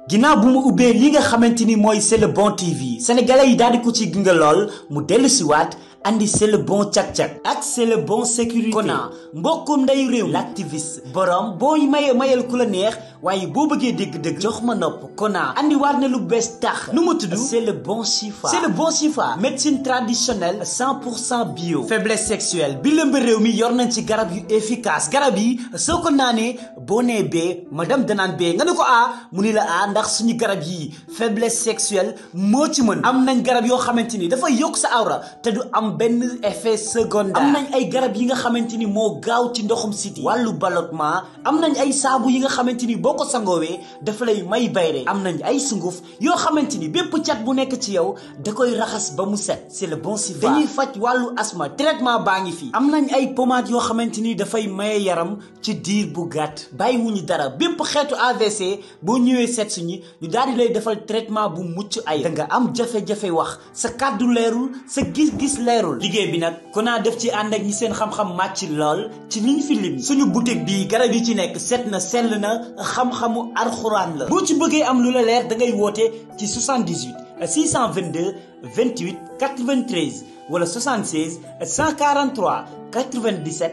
ginnaaw bu mu ubbee li nga xamante ni mooy C'est le bon TV sénégalais yi daal di ko ci gunge lool mu dellu si waat andi C'est le bon cak-cak ak C'est le bon sécurité Kona mbokkum nday réew l'activiste borom booy mayal ku la neex waaye boo bëggee dégg-dëgg jox ma nopp Kona andi waat na lu bees tax nu mu tudd C'est le bon Chifa. C'est le bon Chifa médecine traditionnelle 100% bio faiblesse sexuelle bi lëmb réew mi yor nañ ci garab yu efficace garab yi soo ko naanee boo nee bee madame danaan bee nga ne ko mu ni la ndax suñu garab yi faiblesse sexuelle moo ci mën am nañ garab yoo xamante ni dafa yokk sa awra te du am benn effet secondaire am nañ ay garab yi nga xamante ni moo gaaw ci ndoxum siti wàllu ballottement am nañ ay saabu yi nga xamante ni boo ko sangoowee dafa lay may bayre am nañ ay sunguf yoo xamante ni bépp cat bu nekk ci yow da koy raxas ba mu set C'est le bon Chifa dañuy faj wàllu asma traitement baa ngi fi am nañ ay pommade yoo xamante ni dafay maye yaram ci diir bu gàtt bàyyiwuñu dara bépp xeetu AVC boo ñëwee seet suñu ñu daal di lay defal traitement bu mucc ay da nga am jafe-jafe wax sa kàddu leerul sa gis-gis leerul liggéey bi nag Kona def ci ànd ak ñi seen xam-xam màcc lool ci liñ fi lim suñu boutique bi garab yi ci nekk set na sell na xam-xamu alxuraan la boo ci bëggee am lu la leer da ngay woote ci 78 622 28 93 wala 76 143 97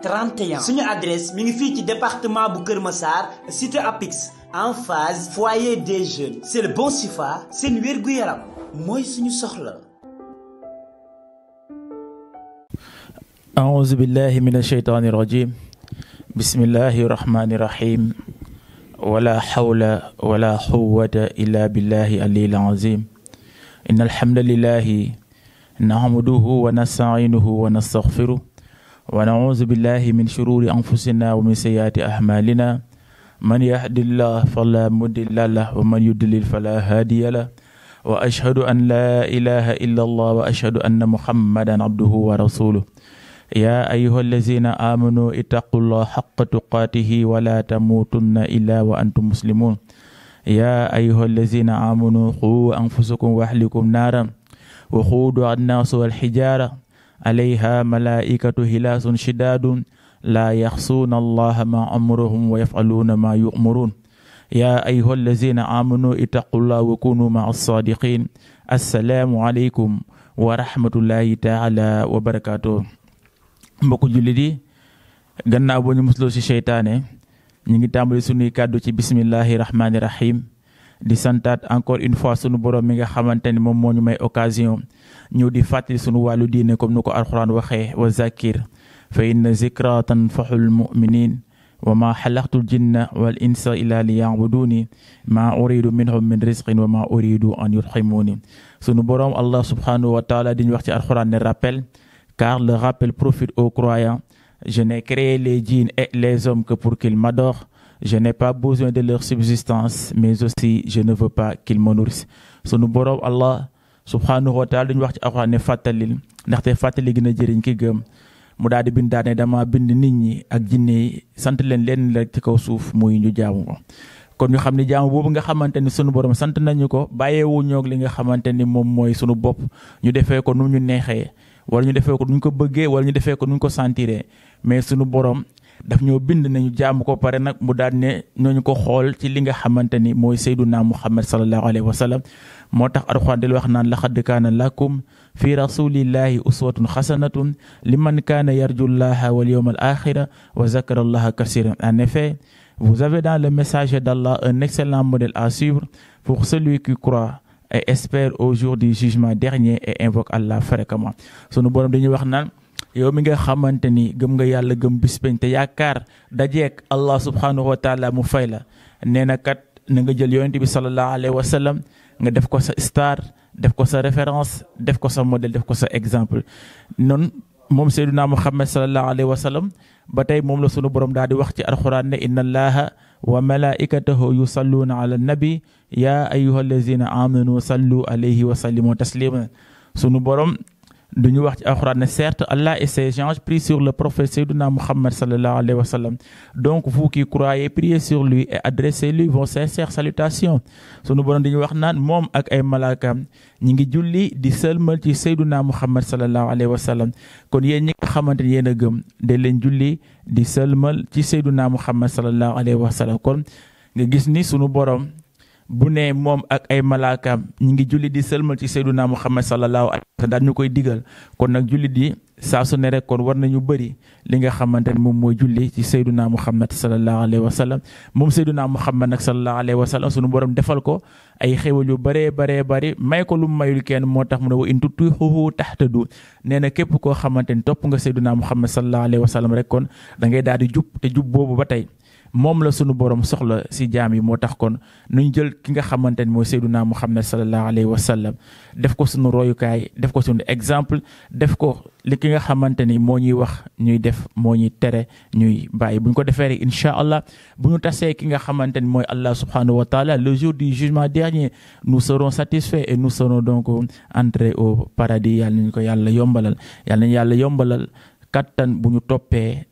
31 suñu adresse mi ngi fii ci département bu Kër Massar cité Apix en phase foyer des jeunes C'est le bon Chifa seen wér-gu-yaram mooy suñu soxla. أعوذ بالله من الشيطان الرجيم بسم الله الرحمن الرحيم ولا حول ولا قوة إلا بالله العلي العظيم إن الحمد لله نحمده ونستعينه ونستغفره ونعوذ بالله من شرور أنفسنا ومن سيئات أعمالنا من يهد الله فلا مضل له ومن يضلل فلا هادي له وأشهد أن لا إله إلا الله وأشهد أن محمدا عبده ورسوله يا أيها الذين آمنوا اتقوا الله حق تقاته ولا تموتن إلا وأنتم مسلمون يا أيها الذين آمنوا قوا أنفسكم وأهلكم نارا وقودها الناس والحجارة عليها ملائكة غلاظ شداد لا يعصون الله ما أمرهم ويفعلون ما يؤمرون يا أيها الذين آمنوا اتقوا الله وكونوا مع الصادقين السلام عليكم ورحمة الله تعالى وبركاته mbokku jullit yi gannaaw boo ñu musloo ci seytaane ñu ngi tàmbali sunuy kàddu ci bismillahi rahmaani rahim di santaat encore une fois sunu borom mi nga xamante ni moom moo ñu may occasion ñëw di fàttali sunu wàllu diine comme nu ko alxuraan waxee wa zakir fa inna zikra tanfaxul muminin wa ma xalaqtul jinna wal insa illa li yacbuduni ma uridu minhum min risqin wa ma uridu an yutximuni sunu borom allah subhanahu wa taala diñu wax ci alxuraan ne rappel car le rappel profite aux croyants. Je n'ai créé les djinns et les hommes que pour qu'ils m'adorent. Je n'ai pas besoin de leur subsistance, mais aussi je ne veux pas qu'ils me nourrissent. Sunu borom Allah subhanahu wa taala dañu wax ci alxuraan ne fàttalil ndaxte fàttali gën a jëriñ ki gëm mu daal di bindaat ne dama bind nit ñi ak jinne yi sant leen rek ci kaw suuf muy ñu jaamu ko. kon ñu xam ne jaamu boobu nga xamante ni sunu borom sant nañu ko bàyyeewu ñoog li nga xamante ni moom mooy sunu bopp ñu defee ko nu ñu neexee. wala ñu defee ko nuñ ko bëggee wala ñu defee ko nuñ ko sentiree mais sunu borom daf ñoo bind nañu jaamu ko pare nag mu daal ne ñooñu ko xool ci li nga xamante ni mooy Seyduna Muhammad sallallahu alayhi wa sallam moo tax Alxuraan di wax naan laqad kaana lakum fi rasulillahi uswatun xasanatun liman kaana yarjullaha wal yawmal axira wa zakara allaha kasiran. En effet, vous avez dans le messager d'Allah un excellent modèle à suivre pour celui qui croit et espère au jour du jugement dernier et invoque Allah fréquemment. Sunu borom dañuy wax naan yow mi nga xamante ni gëm nga yàlla gëm bis bañ te yaakaar dajeek Allah subhanahu wa taala mu fay la nee na kat na nga jël yonent bi sallallahu alayhi wa sallam nga def ko sa star def ko sa référence def ko sa modèle def ko sa exemple noonu moom Seydina Muhammad sallallahu alayhi wa sallam ba tey moom la sunu borom daal di wax ci alxuraan ne inna allaha wa malaikatahu yusalluuna ala nabi ya ayyuha allazina amanu sallu alayhi wa sallimu taslima sunu borom duñu wax ci alxuraan ne certes Allah et ses anges prient sur le prophète Seydina Muhammad sallallahu alayhi wa sallam donc vous qui croyez priez sur lui et adressez-lui vos sincères salutations sunu borom dañuy wax naan moom ak ay malaakaam ñi ngi julli di sëlmal ci Seydina Muhammad sallallahu alayhi wa sallam kon yéen ñi nga xamante ni yéen a gëm de leen julli di sëlmal ci Seydina Muhammad sallallahu alayhi wa sallam kon nga gis ni sunu borom bu ne moom ak ay malaakaam ñi ngi julli di sëlmal ci Seydunaa Muhammad sallallahu alayhi wa sallam daal ñu koy digal kon nag jullit yi saa su ne rek kon war nañu bëri li nga xamante ne moom mooy julli ci Seydunaa Muhammad sallallahu alayhi wa sallam moom Seydunaa Muhammad nag sallallahu alayhi wa sallam sunu borom defal ko ay xéwal yu bëree bari may ko lu mayul kenn moo tax mu ne wa in tutii'uhu tahtadu nee na képp koo xamante ni topp nga Seydunaa Muhammad sallallahu alayhi wa sallam rek kon da ngay daal di jub te jub boobu ba tey moom la sunu borom soxla si jaam yi moo tax kon nuñ jël ki nga xamante ni mooy Seydunaa Muhammad sallallahu alayhi wa sallam def ko sunu royukaay def ko sunu exemple def ko li ki nga xamante ni moo ñuy wax ñuy def moo ñuy tere ñuy bàyyi bu ñu ko defee rek incha allah bu ñu tasee ki nga xamante ni mooy Allah subhanahu wa taala le jour du jugement dernier nous serons satisfaits et nous serons donc entrés au paradis yàlla nañu ko yàlla yombalal yàlla nañu yàlla yombalal kattan bu ñu toppee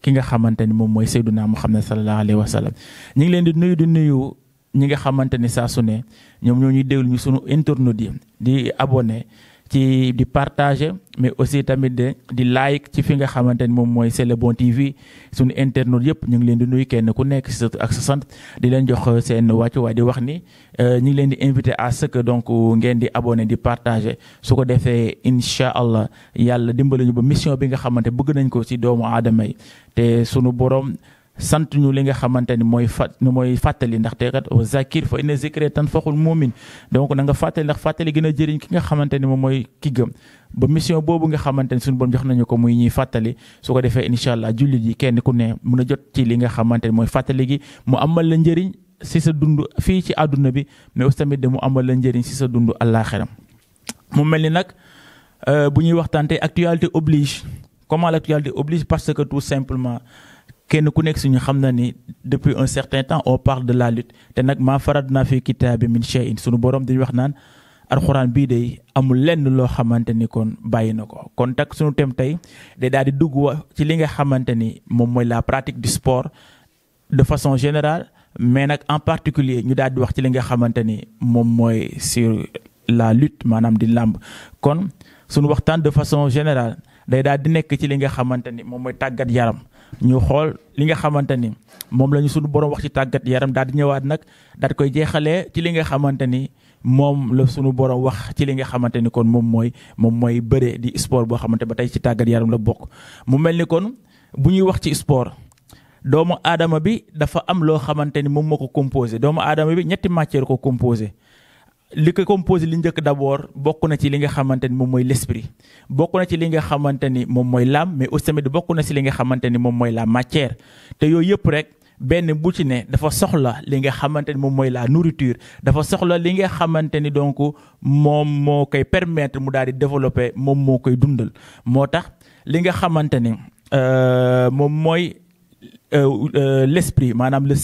ki nga xamante ni moom mooy Seydunaa Muhammad sallallahu alayhi wa sallam ñu ngi leen di nuyu ñi nga xamante ni saa su ne ñoom ñoo ñuy déglu ñu sunu internautes yi di abonné ci di partager mais aussi tamit di like ci fi nga xamante ni moom mooy C'est le bon TV sunu internautes yëpp ñu ngi leen di nuyu kenn ku nekk ak sa sant di leen jox seen wàccuwaay di wax ni ñu ngi leen di inviter à ce que donc ngeen di abonné di partager su ko defee incha allah yàlla dimbali ñu ba mission bi nga xamante bëgg nañ ko ci doomu aadama yi te sunu borom. sant ñu li nga xamante ni mooy fàttali ndaxte kat wa zakir fa inna zikra tanfa'ul mu'min donc na nga fàttali ndax fàttali gën a jëriñ ki nga xamante ni moom mooy ki gëm ba mission boobu nga xamante ni suñu borom jox nañu ko muy ñuy fàttali su ko defee incha allah jullit yi kenn ku ne mun a jot ci li nga xamante ni mooy fàttali gi mu amal la njëriñ si sa dund fii ci àdduna bi mais aussi tamit de mu amal la njëriñ si sa dund àllaaxira mu mel ni nag bu ñuy waxtaante actualité oblige comment l'actualité oblige parce que tout simplement kenn ku nekk suñu xam na ni depuis un certain temps on parle de la lutte te nag maa faradna fi kitaabi min shay'in suñu borom dañuy wax naan alxuraan bii day amul lenn loo xamante ni kon bàyyi na ko kon tak suñu thème tey day daal di dugg ci li nga xamante ni moom mooy la pratique du sport de façon générale mais nag en particulier ñu daal di wax ci li nga xamante ni moom mooy sur la lutte maanaam di làmb kon suñu waxtaan de façon générale day daal di nekk ci li nga xamante ni moom mooy tàggat yaram ñu xool li nga xamante ni moom la ñu suñu borom wax ci tàggat yaram daal di ñëwaat nag daal di koy jeexalee ci li nga xamante ni moom la suñu borom wax ci li nga xamante ni kon moom mooy bëre di sport boo xamante ba tey ci tàggat yaram la bokk. mu mel ni kon bu ñuy wax ci sport doomu aadama bi dafa am loo xamante ni moom moo ko composé doomu aadama bi ñetti matière ko composé. li ko composé li njëkk d'abord bokk na ci li nga xamante ni moom mooy l'esprit bokk na ci li nga xamante ni moom mooy l'âme mais aussi tamit bokk na ci li nga xamante ni moom mooy la matière te yooyu yëpp rek benn bu ci ne dafa soxla li nga xamante ni moom mooy la nourriture dafa soxla li nga xamante ni donc moom moo koy permettre mu daal di développer moom moo koy dundal moo tax li nga xamante ni moom mooy l'esprit maanaam le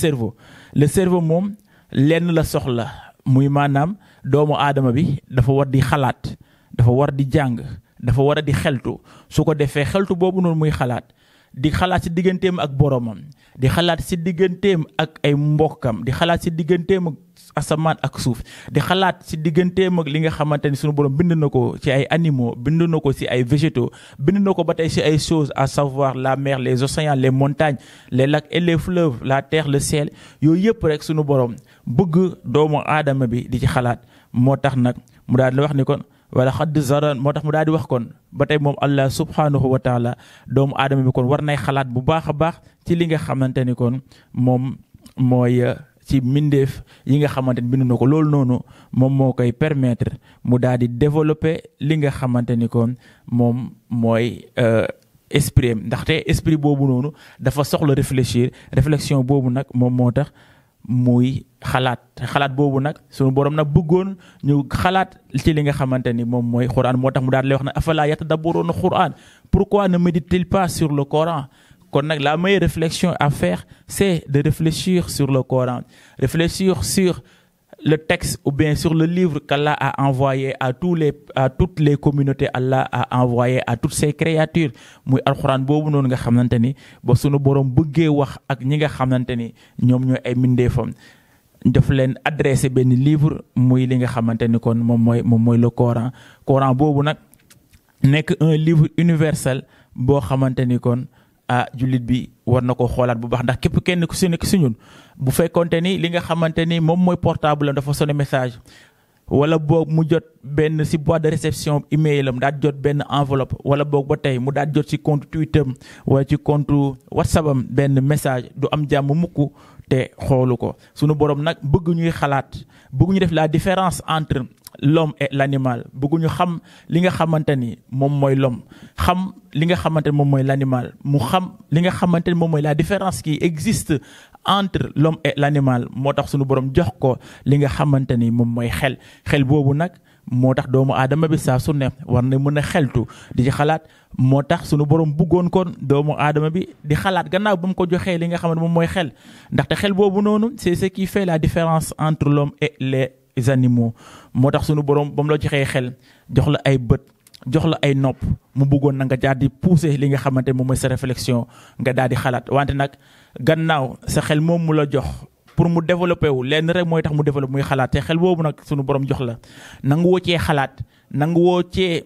cerveau moom lenn la soxla muy maanaam doomu aadama bi dafa war di xalaat dafa war di jàng dafa war a di xeltu su ko defee xeltu boobu noonu muy xalaat di xalaat ci digganteem ak boromam di xalaat ci digganteem ak ay mbokkam di xalaat ci digganteem ak asamaan ak suuf di xalaat ci digganteem ak li nga xamante ni sunu borom bind na ko ci ay animaux bind na ko ci ay végétaux bind na ko ba tey ci ay choses à savoir la mer les océans les montagnes les lacs et les fleuves la terre le ciel yooyu yëpp rek sunu borom bëgg doomu aadama bi di ci xalaat moo tax nag mu daal di wax ni kon wala xadd zaran moo tax mu daal di wax kon ba tey moom Allah subhanahu wa taala doomu aadama bi kon war nay xalaat bu baax a baax ci li nga xamante ni kon moom mooy ci mbindeef yi nga xamante ni bind na ko loolu noonu moom moo koy permettre mu daal di développer li nga xamante ni kon moom mooy esprit ndaxte esprit boobu noonu dafa soxla réflexion boobu nag moom moo tax muy xalaat boobu nag sunu borom nag bëggoon ñu xalaat ci li nga xamante ni moom mooy Coran moo tax mu daal di lay wax ne afala yatadabbaruna Coran pourquoi ne médite-t-il pas sur le Coran kon nag la meilleure réflexion à faire c'est de réfléchir sur le Coran réfléchir sur le texte ou bien sur le livre qu'Allah a envoyé à toutes les communautés Allah a envoyé à toutes ses créatures muy alxuraan boobu noonu nga xamante ni ba sunu borom bëggee wax ak ñi nga xamante ni ñoom ñooy ay mbindeefam daf leen adressé benn livre muy li nga xamante ni kon moom mooy le Coran boobu nag nekk un livre universel boo xamante ni kon jullit bi war na ko xoolaat bu baax ndax képp kenn ku si nekk si ñun bu fekkonte ni li nga xamante ni moom mooy portable am dafa sonné message wala boog mu jot benn si boîte de réception email am daal jot benn enveloppe wala boog ba tey mu daal jot ci compte Twitter am wala ci compte WhatsApp am benn message du am jàmm mukk te xoolu ko. Sunu borom nag bëgg ñuy xalaat bëgg ñu def la différence entre l'homme et l'animal bëgg ñu xam li nga xamante ni moom mooy l'homme xam li nga xamante ni moom mooy l'animal mu xam li nga xamante ni moom mooy la différence qui existe entre l'homme et l'animal moo tax sunu borom jox ko li nga xamante ni moom mooy xel boobu nag moo tax doomu aadama bi saa su ne war na mën a xeltu di ci xalaat moo tax sunu borom bëggoon kon doomu aadama bi di xalaat gannaaw ba mu ko joxee li nga xamante moom mooy xel ndaxte xel boobu noonu c'est ce qui fait la différence entre l'homme et les animaux moo tax sunu borom ba mu la joxee xel jox la ay bët jox la ay nopp mu bëggoon na nga jaar di pousser li nga xamante moom mooy sa réflexion nga daal di xalaat wante nag gannaaw sa xel moom mu la jox pour mu développer wu lenn rek mooy tax mu développer muy xalaat te xel boobu nag sunu borom jox la nangu woo cee xalaat nangu woo cee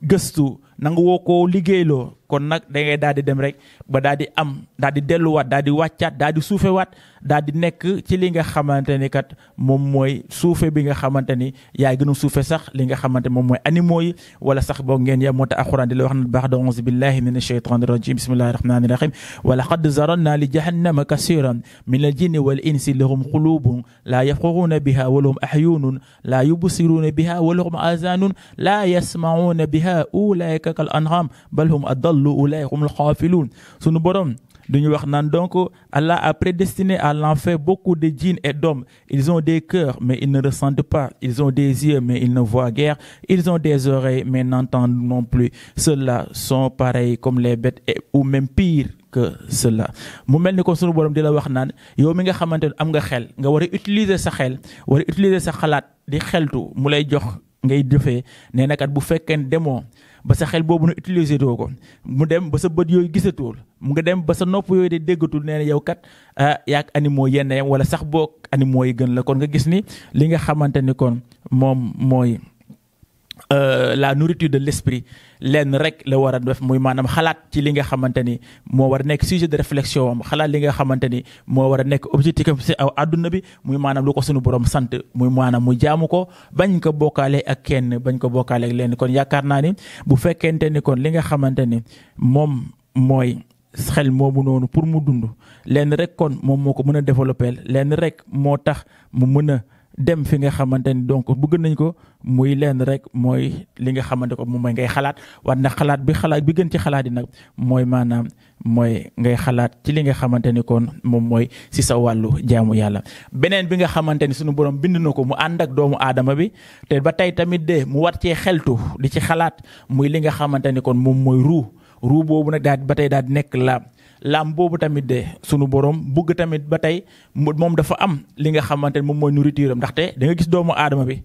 gëstu nangu woo koo liggéeyloo kon nag da ngay daal di dem rek ba daal di am daal di delluwaat daal di wàccaat daal di suufewaat daal di nekk ci li nga xamante ni kat moom mooy suufe bi nga xamante ni yaay gën a suufe sax li nga xamante moom mooy animaux yi wala sax boog ngeen ya moo tax alxuraan di la wax na baax da auzu billahi min ashaytani rajim bismillahi rahmani rahim wa laqad zaranna li jahannama kasiran min al jinni wal insi lahum qulubun la yafqahuna biha wa lahum ahyunun la yubsiruna biha wa lahum azanun la yasma'una biha ulaika kal anham bal hum adallu ulaika humul ghafilun sunu borom duñu wax naan donc Allah a prédestiné à l'enfer beaucoup de djinns et d'hommes. Ils ont des cœurs mais ils ne ressentent pas, ils ont des yeux mais ils ne voient guère, ils ont des oreilles mais n'entendent non plus. Ceux-là sont pareils comme les bêtes ou même pire que cela. Mu mel ni ko sunu borom di la wax naan yow mi nga xamante ne am nga xel nga war a utiliser sa xel war a utiliser sa xalaat di xeltu mu lay jox ngay jëfee nee na kat bu fekkee demoo ba sa xel boobu na utiliser too ko mu dem ba sa bët yooyu gisatul mu nga dem ba sa nopp yooyu de déggatul nee na yow kat yaak animaux yenn yam wala sax boog animaux yi gën la kon nga gis ni li nga xamante ni kon moom mooy la nourriture de l'esprit lenn rek la war a def muy maanaam xalaat ci li nga xamante ni moo war a nekk sujet de réflexion am xalaat li nga xamante ni moo war a nekk objectif am si aw adduna bi muy maanaam lu ko sunu borom sant muy maanaam mu jaamu ko bañ ko bokkaale ak kenn bañ ko bokkaale ak lenn kon yaakaar naa ni bu fekkente ni kon li nga xamante ni moom mooy xel moomu noonu pour mu dund lenn rek kon moom moo ko mën a développer lenn rek moo tax mu mën a dem fi nga xamante ni donc bëgg nañ ko muy lenn rek mooy li nga xamante ko moom mooy ngay xalaat war na xalaat bi gën ci xalaat yi nag mooy maanaam mooy ngay xalaat ci li nga xamante ni kon moom mooy si sa wàllu jaamu yàlla. Beneen bi nga xamante ni sunu borom bind na ko mu ànd ak doomu aadama bi te ba tey tamit de mu war cee xeltu di ci xalaat muy li nga xamante ni kon moom mooy ruu boobu nag daal ba tey daal di nekk laam boobu tamit de sunu borom bugg tamit ba tey moom dafa am li nga xamante ni moom mooy nourriture am ndaxte da nga gis doomu aadama bi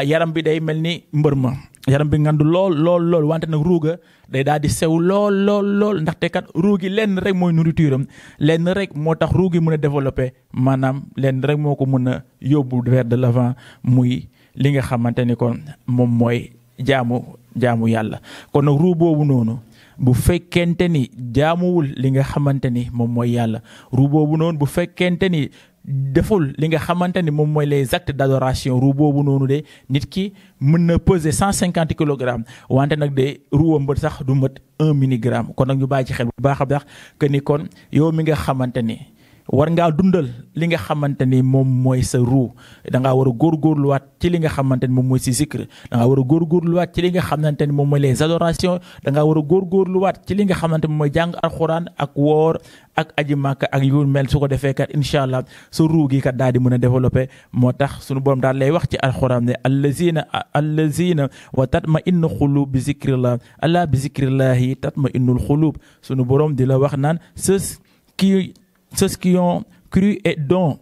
yaram bi day mel ni mbër ma yaram bi ngandu lool wante nag ruuga day daal di sew lool ndaxte kat ruugi lenn rek mooy nourriture am lenn rek moo tax ruugi mën a développer maanaam lenn rek moo ko mën a yóbbu vers de l'avant muy li nga xamante ni kon moom mooy jaamu yàlla kon nag ruu boobu noonu bu fekkente ni jaamuwul li nga xamante ni moom mooy yàlla ruu boobu noonu bu fekkente ni deful li nga xamante ni moom mooy les actes d'adoration ruu boobu noonu de nit ki mën na peser 150 kilogrammes wante nag de ruuwam ba sax du mat 1 milligramme kon nag ñu bàyyi ci xel bu baax a baax que ni kon yow mi nga xamante ni war ngaa dundal li nga xamante ni moom mooy sa ruu da ngaa war a góorgóorluwaat ci li nga xamante ni moom mooy si zikr da ngaa war a góorgóorluwaat ci li nga xamante ni moom mooy les adorations da ngaa war a góorgóorluwaat ci li nga xamante ni moom mooy jàng alxuraan ak woor ak aji màkk ak yu mel su ko defee kat incha allah sa ruu gi kat daal di mën a développer moo tax sunu borom daal lay wax ci alxuraan ne allazina wa tatma innu xulub bi zikrillah allah bi zikrillahi tatma innul xulub sunu borom di la wax naan ceux qui ont cru et dont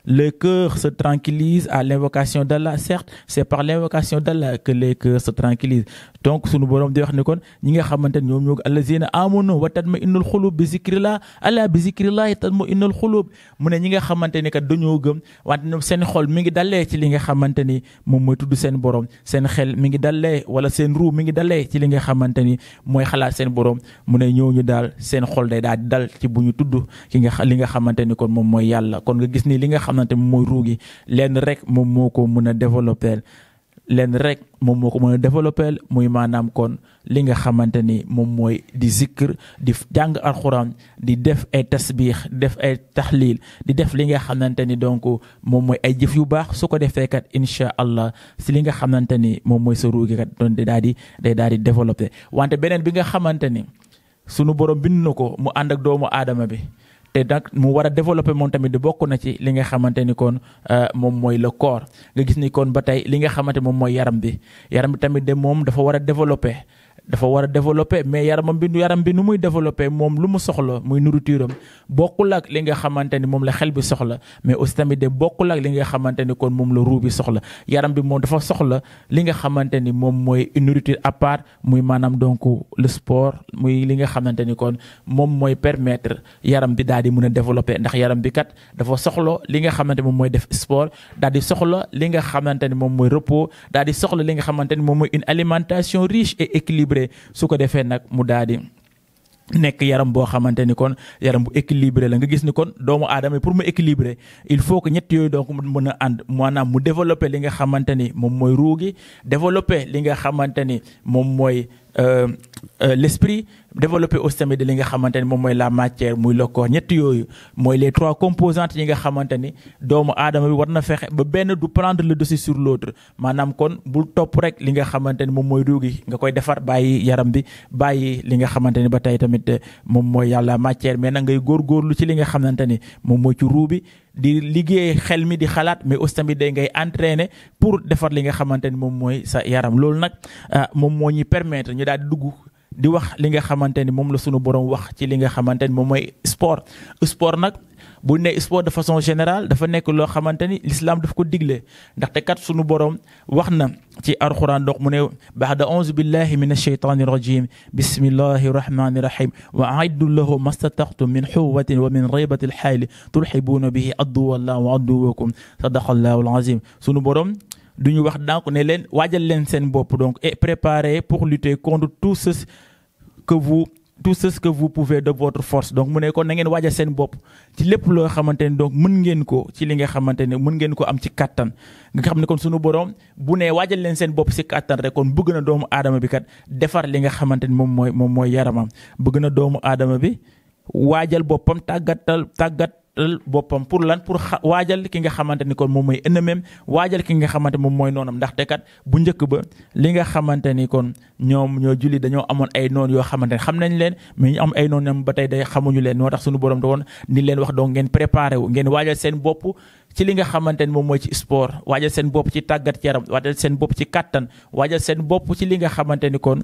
le cœur se tranquillise à l'invocation d'Allah. Certes, c'est par l'invocation d'Allah que les cœurs se tranquillisent. Donc sunu borom di wax ni kon ñi nga xamante ne ñoom ñoo allazina amanu wa tatma'innul qulub bi zikrillah, ala bi zikrillah tatma'innul qulub. mu ne ñi nga xamante ni kat dañoo gëm wante ñoom seen xol mi ngi dalee ci li nga xamante ni moom mooy tudd seen borom, seen xel mi ngi dalee wala seen ruu mi ngi dalee ci li nga xamante ni mooy xalaat seen borom. mu ne ñooñu daal seen xol day daal di dal ci bu ñu tudd li nga xamante ni kon moom mooy yàlla. kon nga gis ni li nga xamante moom mooy ruu gi lenn rek moom moo ko mën a développer, lenn rek moom moo ko mën a développer muy maanaam kon li nga xamante ni moom mooy di zikr, di jàng alxuraan, di def ay tasbiix, def ay taxliil, di def li nga xamante ni donc moom mooy ay jëf yu baax. su ko defee kat incha allah si li nga xamante ni moom mooy sa ruugi kat doon day daal di développer. wante beneen bi nga xamante ni sunu borom bind na ko mu ànd ak doomu aadama bi te nag mu war a développer moom tamit di bokk na ci li nga xamante ni kon moom mooy le corps. nga gis ni kon ba tey li nga xamante moom mooy yaram bi tamit de moom dafa war a développer. mais yaram bi nu muy développer moom lu mu soxla muy nourriture am bokkul ak li nga xamante ni moom la xel bi soxla, mais aussi tamit de bokkul ak li nga xamante ni kon moom la ruu bi soxla. yaram bi moom dafa soxla li nga xamante ni moom mooy une nourriture à part, muy maanaam donc le sport, muy li nga xamante ni kon moom mooy permettre yaram bi daal di mën a développer. ndax yaram bi kat dafa soxla li nga xamante moom mooy def sport, daal di soxla li nga xamante ni moom mooy repos, daal di soxla li nga xamante ni moom mooy une alimentation riche et équilibrée. su ko defee nag mu daal di nekk yaram boo xamante ni kon yaram bu équilibré la. nga gis ni kon doomu aadama pour mu équilibré il faut que ñett yooyu donc mën a ànd, maanaam mu développer li nga xamante ni moom mooy ruu gi, développer li nga xamante ni moom mooy l'esprit, développer aussi tamit li nga xamante ni moom mooy la matière muy le corps. ñett yooyu mooy les trois composantes yi nga xamante ni doomu aadama bi war na fexe ba benn du prendre le dessus sur l'autre. maanaam kon bul topp rek li nga xamante ni moom mooy ruu gi nga koy defar bàyyi yaram bi, bàyyi li nga xamante ni ba tey tamit moom mooy yàlla matière, mais nag ngay góorgóorlu ci li nga xamante ni moom mooy ci ruu bi, di liggéey xel mi di xalaat, mais aussi tamit day ngay entraîner pour defar li nga xamante ni moom mooy sa yaram. loolu nag moom moo ñuy permettre ñu daal di dugg di wax li nga xamante ni moom la sunu borom wax ci li nga xamante ni moom mooy sport. sport nag bu ne sport de façon générale dafa nekk loo xamante ni l'islam daf ko digle, ndaxte kat sunu borom wax na ci alxuraan donc mu ne ba'da a'uuzu billahi min ash-shaytaani rajim bismillahi rahmani rahim wa a'iddu lahu mastata'tum min quwwatin wa min ribatil xayli turhibuuna bihi aduwwallahi wa aduwwakum sadaqallahu al-azim. sunu borom duñu wax donc ne leen waajal leen seen bopp donc et préparez pour lutter contre tout ce que vous pouvez de votre force. donc mu ne kon na ngeen waajal seen bopp ci lépp loo xamante ni donc mën ngeen ko ci li nga xamante ne mën ngeen ko am ci kattan. nga xam ne kon sunu borom bu ne waajal leen seen bopp ci kattan rek kon bëgg na doomu aadama bi kat defar li nga xamante ni moom mooy yaramam. bëgg na doomu aadama bi waajal boppam tàggat boppam pour lan, pour waajal ki nga xamante ni kon moom mooy ennemi, waajal ki nga xamante moom mooy noonam. ndaxte kat bu njëkk ba li nga xamante ni kon ñoom ñoo julli dañoo amoon ay noon yoo xamante ne xam nañ leen, mais ñu am ay noon ñoom ba tey day xamuñu leen. moo tax suñu borom da woon ni leen wax donc ngeen préparé wu, ngeen waajal seen bopp ci li nga xamante ni moom mooy ci sport, waajal seen bopp ci tàggat yaram, waajal seen bopp ci kattan, waajal seen bopp ci li nga xamante ni kon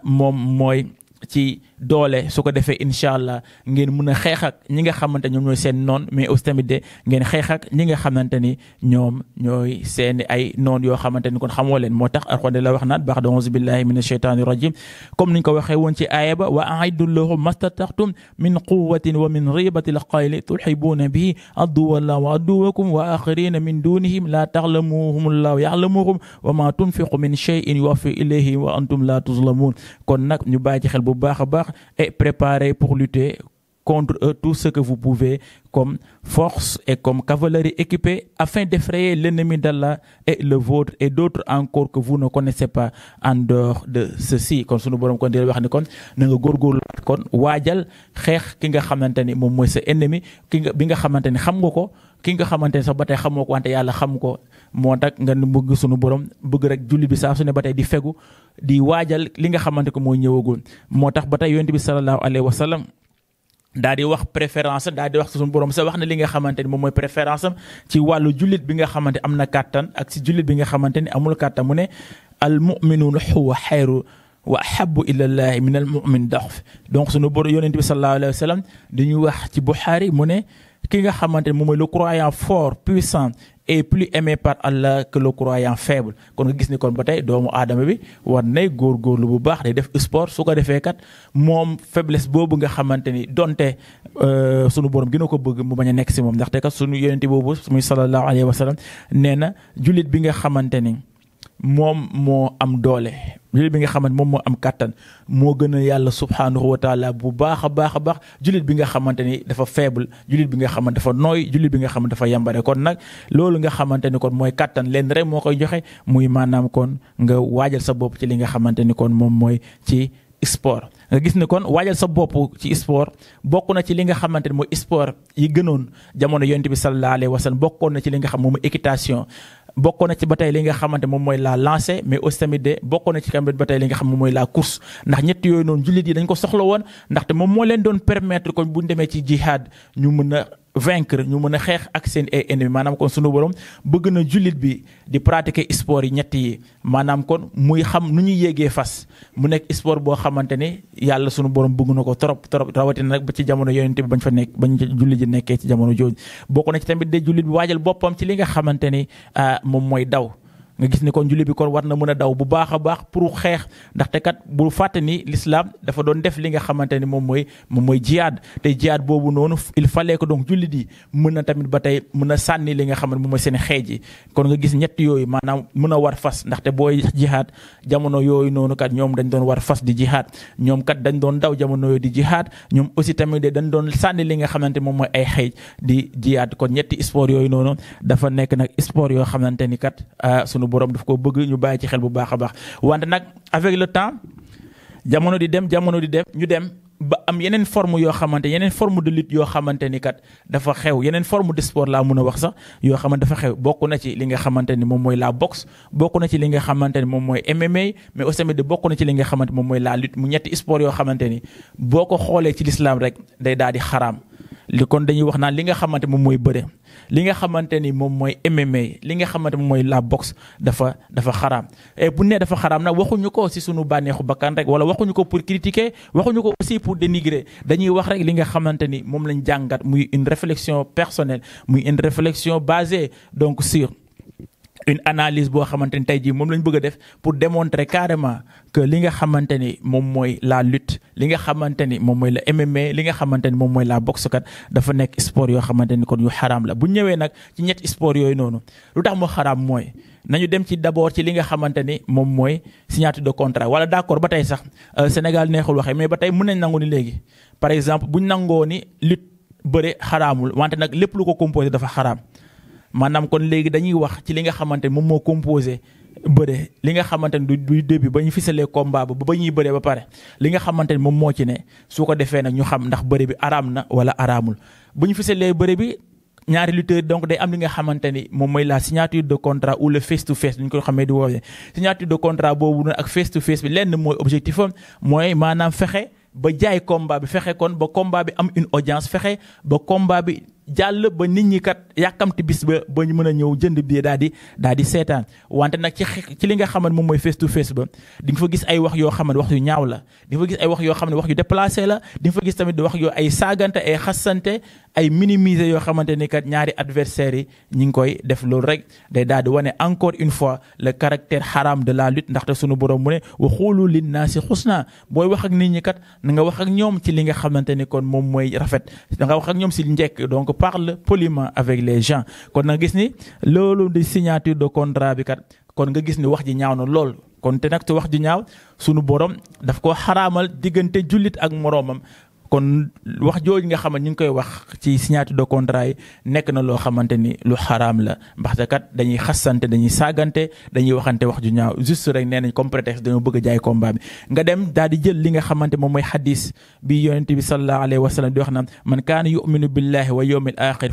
moom mooy ci doole. su ko defee incha allah ngeen mën a xeex ak ñi nga xamante ñoom ñooy seen noon, mais aussi tamit de ngeen xeex ak ñi nga xamante ni ñoom ñooy seen ay noon yoo xamante ni kon xamoo leen. moo tax Alxuraan la wax naan ba'da a'uuzu billahi mina shaytaani rajim, comme niñ ko waxee woon ci aaya ba wa a'iddu lahum mastata'tum min quwwatin wa min ribatil xayli turhibuuna bihi aduwwallahi wa aduwwakum wa axirina min dunihim la ta'lamuhum allahu ya'lamuhum wa ma tunfiqu min shay'in yuwaffa ilayhi wa antum la tuzlamun. kon nag ñu bàyyi ci xel bu baax a baax et préparez pour lutter contre eux tout ce que vous pouvez comme force et comme cavalerie équipée afin d'effrayer l'ennemi d'Allah et le vôtre et d'autres encore que vous ne connaissez pas en dehors de ceci. kon sunu borom kon di wax ni kon na nga góorgóorlu kon waajal xeex ki nga xamante ni moom mooy sa ennemi, bi nga xamante ni xam nga ko, ki nga xamante ne sax ba tey xamoo ko wante yàlla xam ko. moo tax nga bëgg sunu borom bëgg rek julli bi saa su ne ba tey di fegu di waajal li nga xamante ko mooy ñëwagul. moo tax ba tey yonent bi sallallahu alayhi wa sallam daal di wax préférence am, daal di wax sunu borom sa wax na li nga xamante ni moom mooy préférence am ci wàllu jullit bi nga xamante am na kàttan ak si jullit bi nga xamante ni amul kàttan. mu ne al mu'minuuna huwa xayru wa ahabbu ilallahi min al mu'min da'f. donc sunu borom yonent bi sallallahu alayhi wa sallam dañuy wax ci Buxaari mu ne ki nga xamante ne moom mooy le croyant fort puissant et plus aimé par Allah que le croyant faible. kon nga gis ni kon ba tey doomu aadama bi war nay góorgóorlu bu baax day def sport su ko defee kat moom faiblesse boobu nga xamante ni donte sunu borom gën a ko bëgg mu bañ a nekk si moom ndaxte kat sunu yonent boobu muy sallallahu alayhi wa sallam nee na jullit bi nga xamante ni moom moo am doole jullit bi nga xamante moom moo am kàttan moo gën a yàlla subhanahu wa taala bu baax a baax a baax jullit bi nga xamante ni dafa faible jullit bi nga xamante dafa nooy jullit bi nga xamante dafa yambare kon nag loolu nga xamante ni kon mooy kàttan leen rek moo koy joxe muy maanaam kon nga waajal sa bopp ci li nga xamante ni kon moom mooy ci sport. nga gis ne kon waajal sa bopp ci sport bokk na ci li nga xamante ni mooy sport yi gënoon jamono yonent bi sallallahu alayhi wa sallam bokkoon na ci li nga xam moom mooy équitation. bokkoon na ci ba tey li nga xamante moom mooy la lancer mais aussi tamit de bokkoon na ci tamit ba tey li nga xam moom mooy la course ndax ñett yooyu noonu jullit yi dañ ko soxla woon ndaxte moom moo leen doon permettre kon bu ñu demee ci jihad ñu mën a vaincre ñu mën a xeex ak seen ay ennemis maanaam kon sunu borom bëgg na jullit bi di pratiquer sport yi ñett yi maanaam kon muy xam nu ñuy yéegee fas mu nekk sport boo xamante ni yàlla sunu borom bëgg na ko trop rawatina nag ba ci jamono yonent bi bañ fa nekk bañ jullit ji nekkee ci jamono jooju bokk na ci tamit de jullit bi waajal boppam ci li nga xamante ni moom mooy daw. nga gis ni kon jullit bi kon war na mën a daw bu baax a baax pour xeex ndaxte kat bu fàtte ni l'islam dafa doon def li nga xamante ni moom mooy jihaad te jihaad boobu noonu il fallait que donc jullit yi mën na tamit ba tey mën a sànni li nga xam ne moom mooy seen xeej yi kon nga gis ñett yooyu maanaam mën a war fas ndaxte booy jihaad jamono yooyu noonu kat ñoom dañ doon war fas di jihaad ñoom kat dañ doon daw jamono yooyu di jihaad ñoom aussi tamit dañ doon sànni li nga xamante moom mooy ay xeej di jihaad kon ñetti sport yooyu noonu dafa nekk nag sport yoo xamante ni kat sunu borom daf ko bëgg ñu bàyyi ci xel bu baax a baax wante nag avec le temps jamono di dem ñu dem ba am yeneen forme yoo xamante yeneen forme de lutte yoo xamante ni kat dafa xew yeneen forme de sport laa mën a wax sax yoo xamante dafa xew bokk na ci li nga xamante ni moom mooy la boxe bokk na ci li nga xamante ni moom mooy MMA mais aussi tamit bokk na ci li nga xamante moom mooy la lutte mu ñetti sport yoo xamante ni boo ko xoolee ci l'islam rek day daal di xaraam li kon dañuy wax naan li nga xamante moom mooy bëre li nga xamante ni moom mooy MMA li nga xamante moom mooy la boxe dafa xaraam et bu ne dafa xaraam nag waxuñu ko ci sunu bànneexu bakkan rek wala waxuñu ko pour critiquer waxuñu ko aussi pour dénigrer dañuy wax rek li nga xamante ni moom lañ jàngat muy une réflexion personnelle muy une réflexion basée donc sur une analyse boo xamante ni tey jii moom lañ bëgg a def pour démontrer carrément que li nga xamante ni moom mooy la lutte li nga xamante ni moom mooy la MMA li nga xamante ni moom mooy la boxe kat dafa nekk sport yoo xamante ni kon yu xaraam la bu ñëwee nag ci ñetti sport yooyu noonu lu tax moo xaraam mooy nañu dem ci d'abord ci li nga xamante ni moom mooy signature de contrat wala d'accord ba tey sax Sénégal neexul waxee mais ba tey mën nañ nangu ni léegi par exemple buñ nangoo ni lutte bëre xaraamul wante nag lépp lu ko composé dafa xaraam maanaam kon léegi dañuy wax ci li nga xamante ni moom moo composé bëre li nga xamante ni du début ba ñu fisalee combat ba ñuy bëree ba pare li nga xamante ni moom moo ci ne su ko defee nag ñu xam ndax bëre bi araam na wala araamul bu ñu fisalee bëre bi ñaari lutteurs donc day am li nga xamante ni moom mooy la signature de contrat ou le face to face ñu ko xamee di woowee signature de contrat boobu noonu ak face to face bi lenn mooy objectif am mooy maanaam fexe ba jaay combat bi fexe kon ba combat bi am une audience fexe ba combat bi jàll ba nit ñi kat yàkkamti bis ba ñu mën a ñëw jënd bi daal di seetaan wante nag ci li nga xamante moom mooy face to face ba di nga fa gis ay wax yoo xamante wax yu ñaaw la di nga fa gis ay wax yoo xam ne wax yu déplacé la di nga fa gis tamit wax yoo ay saagante ay xassante ay minimiser yoo xamante ni kat ñaari adversaires yi ñi ngi koy def loolu rek day daal di wane encore une fois le caractère haram de la lutte ndaxte sunu borom mu ne wa xuulu linnaasi xusna booy wax ak nit ñi kat na nga wax ak ñoom ci li nga xamante ni kon moom mooy rafet da nga wax ak ñoom si njëkk donc parle poliment avec les gens kon nga gis ni loolu di signature de contrat bi kat kon nga gis ni wax ji ñaaw na lool kon te nag te wax ji ñaaw sunu borom daf ko xaraamal diggante jullit ak moroomam kon wax jooju nga xamante ñu ngi koy wax ci signature de contrat yi nekk na loo xamante ni lu xaraam la ndaxte kat dañuy xasante dañuy saagante dañuy waxante wax ju ñaaw juste rek nee nañ comme prétexte dañoo bëgg a jaay combat bi nga dem daal di jël li nga xamante moom mooy xadis bi yonent bi sallallahu alayhi wa sallam di wax na man kaana yuminu billahi wa yawmil axir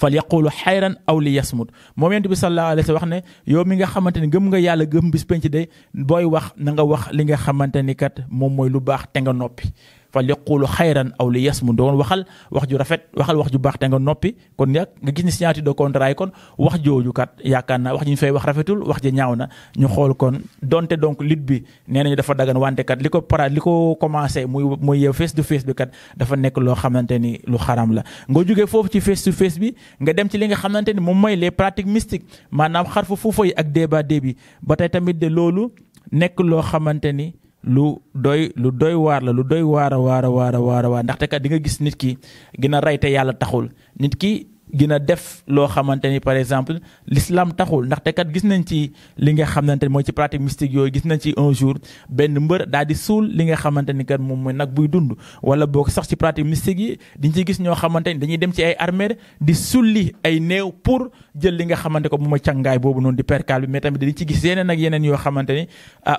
falyaqulu xayran aw li yasmut moom yonent bi sallallahu alayhi wa sallam wax ne yow mi nga xamante ni gëm nga yàlla gëm bis penc de booy wax na nga wax li nga xamante ni kat moom mooy lu baax te nga noppi fa yaqulu xayran aw li yasmu doon waxal wax ju rafet waxal wax ju baax te nga noppi kon nga gis ni signature de contrat yi kon wax jooju kat yaakaar naa wax ji ñu fay wax rafetul wax ji ñaaw na ñu xool kon donte donc lutte bi nee nañu dafa dagan wante kat li ko commencé muy face to face bi kat dafa nekk loo xamante ni lu xaram la nga jógee foofu ci face to face bi nga dem ci li nga xamante ni moom mooy les pratiques mystiques maanaam xarfu fuufa yi ak débat bi ba tey tamit de loolu nekk loo xamante ni lu doy waar la lu doy waar ndaxte kat di nga gis nit ki gën a rey te yàlla taxul nit ki gën a def loo xamante ni par exemple l'islam taxul ndaxte kat gis nañ ci li nga xamante ni mooy ci pratique mystique yooyu gis nañ ci un jour benn mbër daal di suul li nga xamante ni kat moom mooy nag buy dund wala boog sax ci pratique mystique yi diñ ci gis ñoo xamante ni dañuy dem ci ay armée di sulli ay néew pour jël li nga xamante ko moom mooy càngaay boobu noonu di percal bi mais tamit dañ ci gis yeneen ak yeneen yoo xamante ni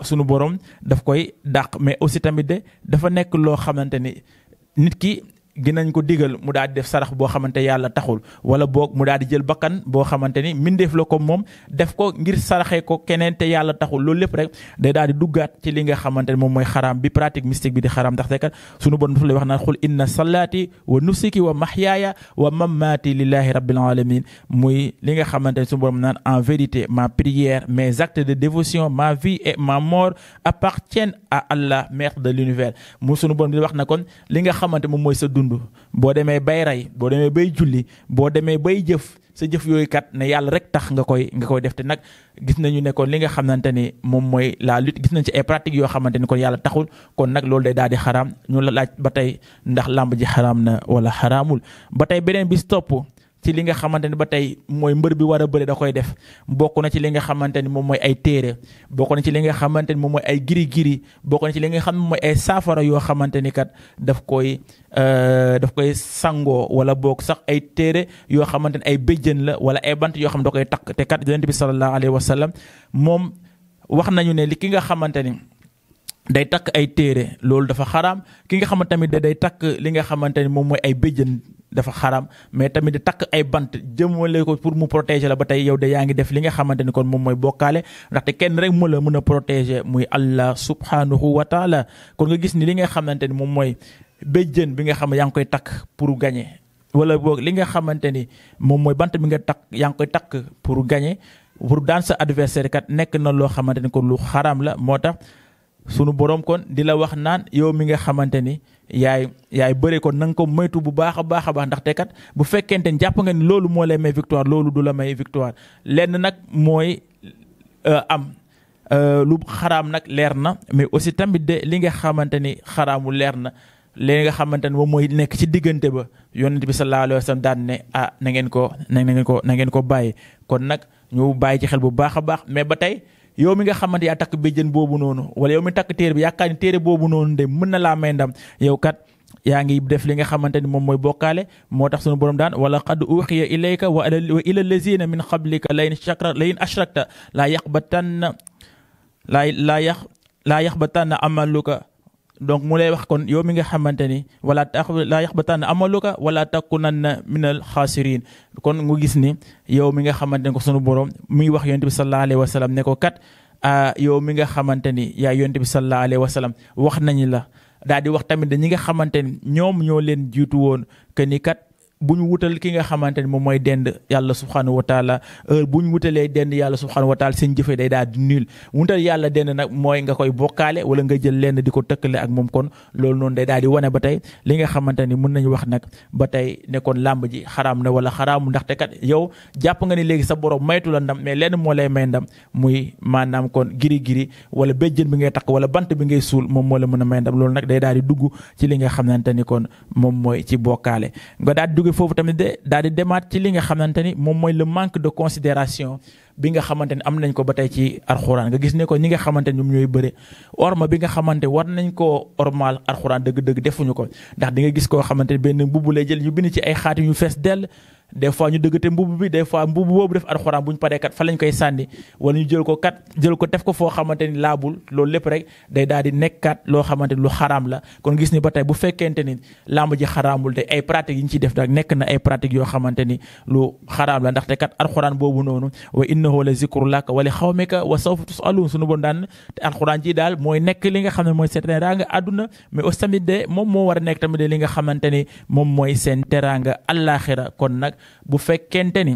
sunu borom daf koy dàq mais aussi tamit de dafa nekk loo xamante ni nit ki ginañ ko digal mu daal di def sarax boo xamante yàlla taxul wala boog mu daal di jël bakkan boo xamante ni mindeef la ko moom def ko ngir saraxee ko keneen te yàlla taxul loolu lépp rek day daal di duggaat ci li nga xamante ni moom mooy xaraam bi pratique mystique bi di xaraam ndaxte kat sunu bon dafa lay wax naan xul inna salaati wa nusuki wa mahyaaya wa mammaati lillahi rabbil alamin muy li nga xamante ni sunu borom naan en vérité ma prière mes actes de dévotion ma vie et ma mort appartiennent à Allah maître de l'univers mu sunu bon di wax na kon li nga xamante moom mooy sa dund boo demee bay rey boo demee bay julli boo demee bay jëf sa jëf yooyu kat ne yàlla rek tax nga koy def te nag gis nañu ne kon li nga xamante ni moom mooy la lutte gis nañ ci ay pratiques yoo xamante ni kon yàlla taxul kon nag loolu day daal di xaraam ñu la laaj ba tey ndax làmb ji xaraam na wala xaraamul ba tey beneen bis topp ci li nga xamante ni ba tey mooy mbër bi war a bëre da koy def bokk na ci li nga xamante ni moom mooy ay téere bokk na ci li nga xamante ni moom mooy ay giri bokk na ci li nga xam ne mooy ay saafara yoo xamante ni kat daf koy sangoo wala boog sax ay téere yoo xamante ni ay béjjën la wala ay bant yoo xam ne da koy takk te kat yonent bi sallallahu alayhi wa sallam moom wax nañu ne li ki nga xamante ni day takk ay téere loolu dafa xaraam ki nga xamante tamit day takk li nga xamante ni moom mooy ay béjjën dafa xaram mais tamit di takk ay bant jëmale ko pour mu protéger la ba tey yow de yaa ngi def li nga xamante ni kon moom mooy bokkaale ndaxte kenn rek mu la mën a protéger muy Allah subhanahu wa taala kon nga gis ni li nga xamante ni moom mooy béjjën bi nga xam ne yaa ngi koy takk pour gagner wala boog li nga xamante ni moom mooy bant bi nga takk yaa ngi koy takk pour gagner pour daan sa adversaire kat nekk na loo xamante ni kon lu xaram la moo tax sunu borom kon di la wax naan yow mi nga xamante ni yaay bëre kon na nga ko moytu bu baax a baax ndaxte kat bu fekkente ni jàpp nga ni loolu moo lay may victoire loolu du la may victoire lenn nag mooy lu xaraam nag leer na mais aussi tamit de li nga xamante ni xaraamu leer na li nga xamante ni moom mooy nekk ci diggante ba yonent bi sallallahu alayhi wa sallam daan ne na ngeen ko bàyyi kon nag ñu bàyyi ci xel bu baax a baax mais ba tey yow mi nga xamante yaa takk béjjën boobu noonu wala yow mi takk téere bi yaakaar ni téere boobu noonu de mën na laa may ndam yow kat yaa ngi def li nga xamante ni moom mooy bokkaale moo tax sunu borom daan wala qad uxiya ilayka wa ila allazina min qablika la in ashrakta laa yaxbatanna amaluka donc mu lay wax kon yow mi nga xamante ni laa yaxbatanna amaluka wala takunanna minal xaasirin kon nga gis ni yow mi nga xamante ni ko sunu borom muy wax yonent bi sallallahu alayhi wa sallam ne ko kat yow mi nga xamante ni yaa yonent bi sallallahu alayhi wa sallam wax nañu la daal di wax tamit ñi nga xamante ni ñoom ñoo leen jiitu woon que ni kat bu ñu wutal ki nga xamante ni moom mooy dend yàlla subhanahu wa taala bu ñu wutalee dend yàlla subhanahu wa taala seen jëfe day daal di nul wutal yàlla dend nag mooy nga koy bokkaale wala nga jël lenn di ko tëkkale ak moom kon loolu noonu day daal di wane ba tey li nga xamante ni mën nañu wax nag ba tey ne kon làmb ji xaraam na wala xaraamu ndaxte kat yow jàpp nga ni léegi sa borom maytu la ndam mais lenn moo lay may ndam muy maanaam kon giri wala béjjën bi ngay takk wala bant bi ngay suul moom moo la mën a may ndam loolu nag day daal di dugg ci li nga xamante ni kon moom mooy ci bokkaale nga daal di dugg foofu tamit daal di demaat ci li nga xamante ni moom mooy le manque de considération bi nga xamante ni am nañ ko ba tey ci alxuraan nga gis ne ko ñi nga xamante ni ñoom ñooy bëre orma bi nga xamante war nañ koo ormal alxuraan dëgg-dëgg defuñu ko ndax di nga gis koo xamante ni benn mbubb lay jël ñu bind ci ay xaati ñu fees dell des fois ñu dëggate mbubb bi des fois mbubb boobu def alxuraan bu ñu paree kat fa lañ koy sànni wala ñu jël ko def ko foo xamante ni laabul loolu lépp rek day daal di nekkaat loo xamante ni lu xaraam la. kon gis ni ba tey bu fekkente ni làmb ji xaraamul te ay pratiques yi ñu ciy def nag nekk na ay pratiques yoo xamante ni lu xaraam la ndaxte kat alxuraan boobu noonu wa innahu la zikru laka wa li xawmika wa sawfa tusalun suñu bon daan te alxuraan ji daal mooy nekk li nga xam ne mooy seen teraanga àdduna mais aussi tamit de moom moo war a nekk tamit de li nga xamante ni moom mooy seen teraanga àllaaxira. kon nag bu fekkente ni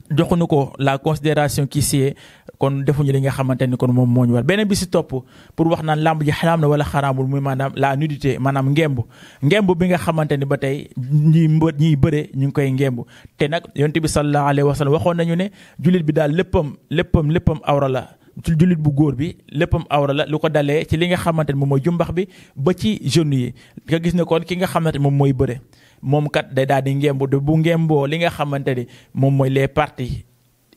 joxuñu ko la considération qui sied kon defuñu li nga xamante ni kon moom moo ñu war. beneen bi si topp pour wax naan làmb ji xaraam na wala xaraamul muy maanaam la nudité maanaam ngemb bi nga xamante ni ba tey ñiy bëre ñu ngi koy ngemb te nag yonent bi sallallahu alayhi wa sallam waxoon nañu ne jullit bi daal léppam awra la. ci jullit bu góor bi léppam awra la lu ko dalee ci li nga xamante ni moom mooy jumbax bi ba ci genou yi nga gis ne kon ki nga xamante ni moom mooy bëre moom kat day daal di ngemb bu ngemboo li nga xamante ni moom mooy les parties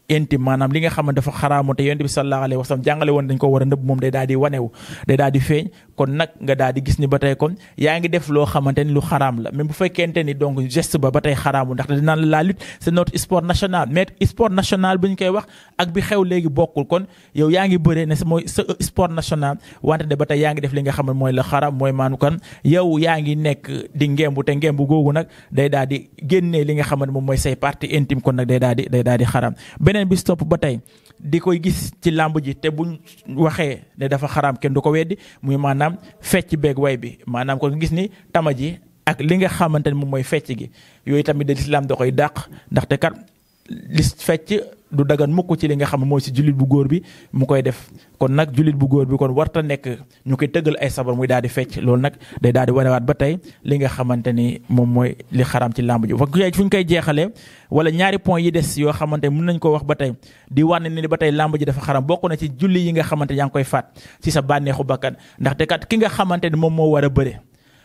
intime maanaam li nga xamante dafa xaraamu te yonent bi sallallahu alayhi wa sallam jàngale woon dañ ko war a nëbb moom day daal di wanewu day daal di feeñ kon nag nga daal di gis ni ba tey kon yaa ngi def loo xamante ni lu xaraam la même bu fekkente ni donc geste ba tey xaraamul ndax dinaan la lutte c'est notre sport national mais sport national bu ñu koy wax ak bi xew léegi bokkul kon yow yaa ngi bëree ne mooy sa sport national wante de ba tey yaa ngi def li nga xam ne mooy la xaraam mooy maanu kan yow yaa ngi nekk di ngembu te ngembu googu nag day daal di génnee li nga xam ne moom mooy say partie intime kon nag day daal di xaraam. beneen bi stop ba tey di koy gis ci làmb ji te buñ waxee ne dafa xaraam kenn du ko weddi muy maanaam fecc beeg way bi maanaam kon gis ni tama ji ak li nga xamante ne moom mooy fecc gi yooyu tamit de lislaam da koy dàq ndaxte kat li fecc du dagan mukk ci li nga xam mooy si jullit bu góor bi mu koy def kon nag jullit bu góor bi kon warta nekk ñu koy tëggal ay sabar muy daal di fecc loolu nag day daal di wanewaat ba tey li nga xamante ni moom mooy li xaraam ci làmb ji fu ñu koy jeexalee wala ñaari point yi des yoo xamante mën nañ ko wax ba tey di wane ni ba tey làmb ji dafa xaraam bokk na ci julli yi nga xamante yaa ngi koy faat ci sa bànneexu bakkan ndaxte kat ki nga xamante ni moom moo war a bëre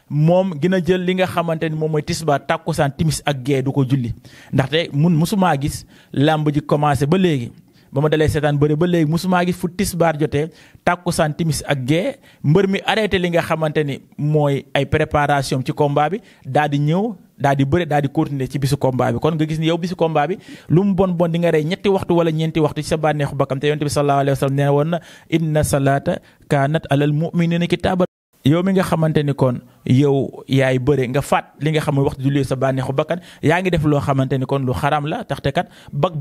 moom gën a jël li nga xamante ni moom mooy tisbaar tàkkusaan timis ak gee du ko julli ndaxte musumaa gis làmb ji commencé ba léegi ba ma dalee seetaan bëri ba léegi musumaa gis fu tisbaar jotee tàkkusaan timis ak gee mbër mi arrêté li nga xamante ni mooy ay préparation ci combat bi daal di ñëw daal di bëre daal di continuer ci bisu combat bi kon nga gis ni yow bisu combat bi lu mu bon di nga rey ñetti waxtu wala ñeenti waxtu ci sa bànneexu bakkam te yonent bi sallallahu alayhi wa sallam nee woon na inna salata kanat alal mu'minina kitaban yow mi nga xamante ni kon yow yaay bëre nga faat li nga xam mooy waxtu julli sa bànneexu bakkan yaa ngi def loo xamante ni kon lu xaram la taxte kat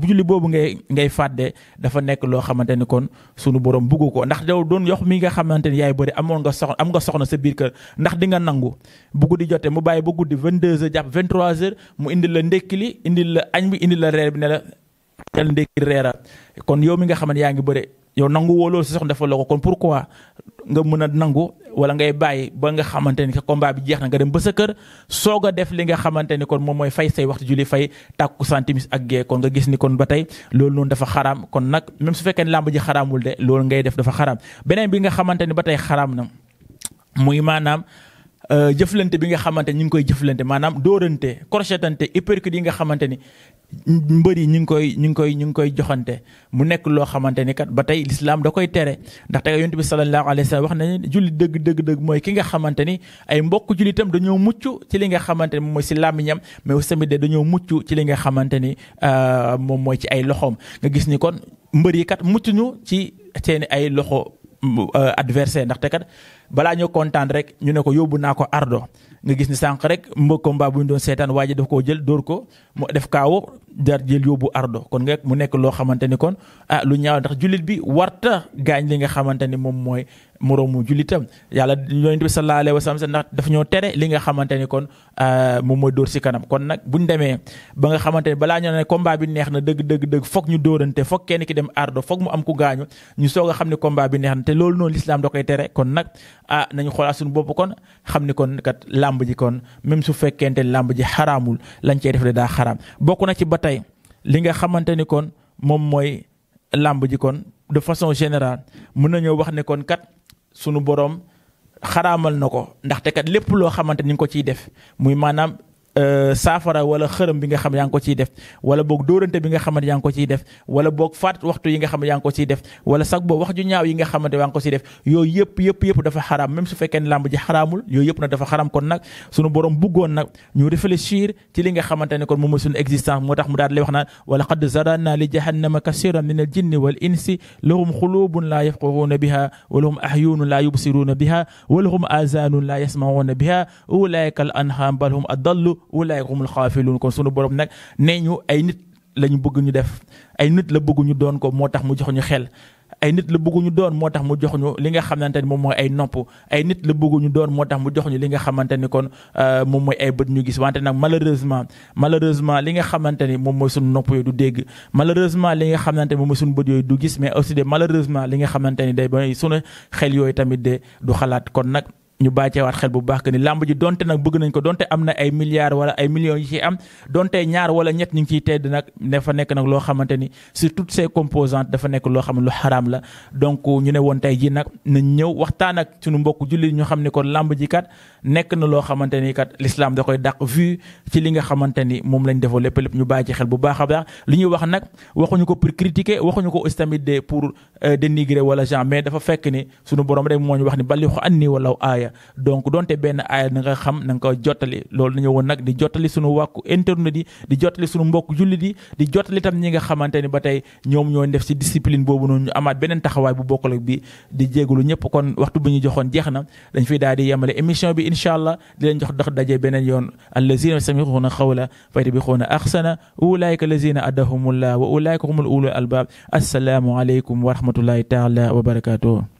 julli boobu ngay faat de dafa nekk loo xamante ni kon sunu borom buggu ko ndax yow doon yox mi nga xamante ni yaay bëre am nga soxna sa biir kër ndax di nga nangu bu guddi jotee mu bàyyi ba guddi 22h jàpp 23h mu indil la ndékki li indil la añ bi indil la reer bi ne la jël ndékki reera kon yow mi nga xamante yaa ngi bëre yow nangu woo loolu sa soxna dafa la ko kon pourquoi nga mën a nangu wala ngay bàyyi ba nga xamante ni combat bi jeex na nga dem ba sa kër soog a def li nga xamante ni kon moom mooy fay say waxtu julli fay tàkkusaan timis ak gee kon nga gis ni kon ba tey loolu noonu dafa xaraam kon nag même su fekkee ne làmb ji xaraamul de loolu ngay def dafa xaraam beneen bi nga xamante ni ba tey xaraam na muy maanaam jëflante bi nga xamante ni ñu ngi koy jëflante maanaam dóorante crochetante uppercut yi nga xamante ni mbër yi ñu ngi koy joxante mu nekk loo xamante ni kat ba tey lislaam da koy tere ndaxte yonent bi sallallahu alayhi wa sallam wax nañu julli dëgg mooy ki nga xamante ni ay mbokk jullitam dañoo mucc ci li nga xamante ni moom mooy si làmmiñam mais aussi tamit dañoo mucc ci li nga xamante ni moom mooy ci ay loxoom nga gis ni kon mbër yi kat mucc ñu ci seeni ay loxo adversaire ndaxte kat balaa ñoo kontaan rek ñu ne ko yóbbu naa ko ardo nga gis ni sànq rek combat bu ñu doon seetaan waa ji daf koo jël dóor ko mu def kaawo jar jël yóbbu ardo kon nga mu nekk loo xamante ni kon lu ñaaw ndax jullit bi warta gaañ li nga xamante ni moom mooy moroomu jullitam yàlla yonent bi sallallahu alayhi wa sallam ndax daf ñoo tere li nga xamante ni kon moom mooy dóor si kanam kon nag buñ demee ba nga xamante ni balaa ñoo ne combat bi neex na dëgg foog ñu dóorante foog kenn ki dem ardo foog mu am ku gaañu ñu soog a xam ne combat bi neex na te loolu noonu l'islam da koy tere kon nag nañu xoolaat suñu bopp kon xam ni kon kat làmb ji kon même su fekkente làmb ji xaraamul lañ cey def de daa xaraam bokk na ci ba tey li nga xamante ni kon moom mooy làmb ji kon de façon générale mën nañoo wax ne kon kat sunu borom xaraamal na ko ndaxte kat lépp loo xamante ni nga ko ciy def muy maanaam saafara wala xërëm bi nga xam yaa ngi ko ciy def wala boog dóorante bi nga xamante yaa ngi ko ciy def wala boog faat waxtu yi nga xam yaa ngi ko ciy def wala sax boog wax ju ñaaw yi nga xamante yaa ngi ko ciy def yooyu yëpp dafa xaraam même su fekkee ne làmb ji xaraamul yooyu yëpp nag dafa xaraam kon nag sunu borom bëggoon nag ñu réfléchir ci li nga xamante ne kon moom mooy suñu existence moo tax mu daal lay wax naan wa laqad zarana li jahannama kasiran min al jinni wal insi lahum xulubun la yafqahuna biha wa lahum ahyunun la yubsiruna biha wa lahum azanun la yasmauna biha ulaika al anham bal hum adallu ulaika humul xaafiluun kon sunu borom nag nee ñu ay nit lañu bëgg ñu def ay nit la bëgg ñu doon ko moo tax mu jox ñu xel ay nit la bëgg ñu doon moo tax mu jox ñu li nga xamante ni moom mooy ay nopp ay nit la bëgg ñu doon moo tax mu jox ñu li nga xamante ni kon moom mooy ay bët ñu gis wante nag malheureusement li nga xamante ni moom mooy suñu nopp yooyu du dégg malheureusement li nga xamante ni moom mooy suñu bët yooyu du gis mais aussi de malheureusement li nga xamante ni day ba suñu xel yooyu tamit de du xalaat kon nag ñu bàcceewaat xel bu baax que ni làmb ji donte nag bëgg nañ ko donte am na ay milliards wala ay millions yi ci am donte ñaar wala ñett ñu ngi ciy tedd nag dafa nekk nag loo xamante ni sur toutes ces composantes dafa nekk loo xam ne lu xaraam la donc ñu ne woon tey ji nag nañ ñëw waxtaan ak suñu mbokk jullit ñu xam ne kon làmb ji kat nekk na loo xamante ni kat l'islam da koy dàq vu ci li nga xamante ni moom lañ defoo lépp ñu bàyyi ci xel bu baax a baax li ñuy wax nag waxuñu ko pour critiquer waxuñu ko aussi tamit de pour dénigrer wala genre mais dafa fekk ni suñu borom rek moo ñu wax ni balixu anni walaw aaya donc donte benn aaya na nga xam na nga ko jottali loolu dañoo woon nag di jottali suñu wàkku internet yi di jottali suñu mbokk jullit yi di jottali tam ñi nga xamante ni ba tey ñoom ñoo def ci discipline boobu noonu ñu amaat beneen taxawaay bu bokkul ak bi di jégalu ñëpp kon waxtu bu ñu joxoon jeex na dañ fiy daal di yemale émission bi incha allah di leen jox dox daje beneen yoon allazina yastami'una qawla fayattabi'una ahsana ulaika allazina adahumullah wa ulaika humul ulul albab assalaamu aleykum wa rahmatullahi taala wa barakatuh